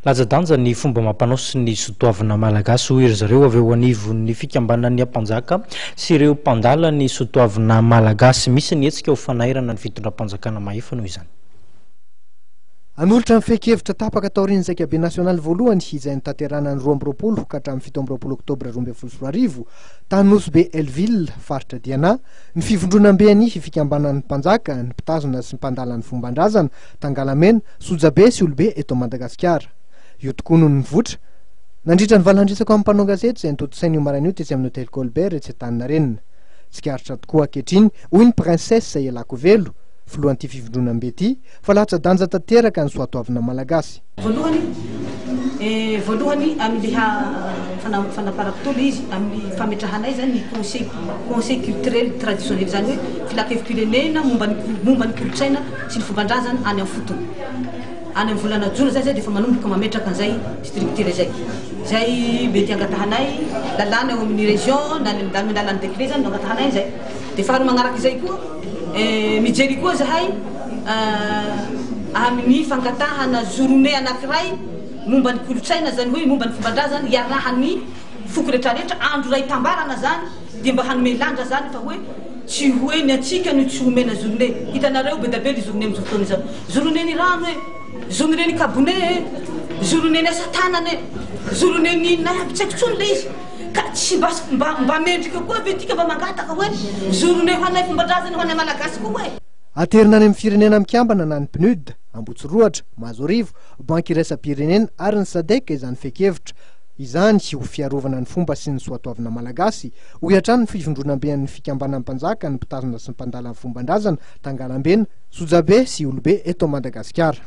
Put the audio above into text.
Latsa-danja ny fomba amam-panao sy ny soatoavina malagasy, hoy ry zareo avy eo anivon'ny fikambanan'ny Ampanjaka sy ireo mpandala ny soatoavina malagasy. Misy ny hetsika ho fanairana ny fitondram-panjakana mahefa noho izany. Hanolotra ny fehin-kevitra tapaka taorian'ny zaikabe nasionaly voalohany izay notanterahina ny 22 ka hatramin'ny 27 oktobra 2012 tany Nosy Be Hell-Ville, faritra Diana, ny fivondronamben'ny fikambanan'ny mpanjaka, ny mpitazona sy mpandala ny fomban-drazana, Tangalamena, Sojabe sy Olobe eto Madagasikara. Io tokoa no nivoitra nandritra ny valan-dresaka amin'ny mpanao gazety izay notontosaina io maraina io tetsy amin'ny Hotel Colbert etsy Antaninarenina. Tsikaritra tokoa ankehitriny, hoy ny Princesse Elakovelo, filohan'ity fivondronambe ity, fa latsa-danja tanteraka ny soatoavina malagasy. Voalohany, voalohany amin'ny fanaparam-potoana izy amin'ny fametrahanay izany ny conseil conseil culturel traditionnel izany hoe filankevim-pirenena momba ny momba ny kolontsaina sy ny fomban-drazana any amin'ny fotony. Any amin'ny volana jona izay izay dia efa manomboka mametraka an'izay structure izay. Izay mety angatahanay lalàna eo amin'ny région na ny amin'ny alalan'ny décret izany no angatahanay an'izay. Dia faharoa manaraka izay koa, mijery koa izahay amin'ny fangatahana journée anankiray momba ny kolontsaina izany hoe momba ny fomban-drazana iarahan'ny foko rehetrarehetra, andro iray itambarana izany dia mba hanome lanja izany fa hoe tsy hoe ny antsika no tsy omena journée. Hitanareo be dia be ny journée amin'izao fotoana izao. Journée ny rano e, journée ny kabone e, journée ny asa tanana e, journée ny inona aby tsy haiko intsony ilay izy. Ka tsy mba mba mba mendrika koa ve tika mba mangataka hoe journée ho anay fomban-drazana ho anay malagasy koa e. Aterina any amin'ny Firenena Mikambana na ny PNUD, Ambohitsirohatra, Mahazoarivo, Banky Iraisam-pirenena ary ny Sadec izany fehin-kevitra izany ho fiarovana ny fomba sy ny soatoavina malagasy, hoy hatrany ny fivondronamben'ny fikambanan'ny mpanjaka, ny mpitazona sy ny mpandala ny fomban-drazana, Tangalambena, Sojabe sy Olobe eto Madagasikara.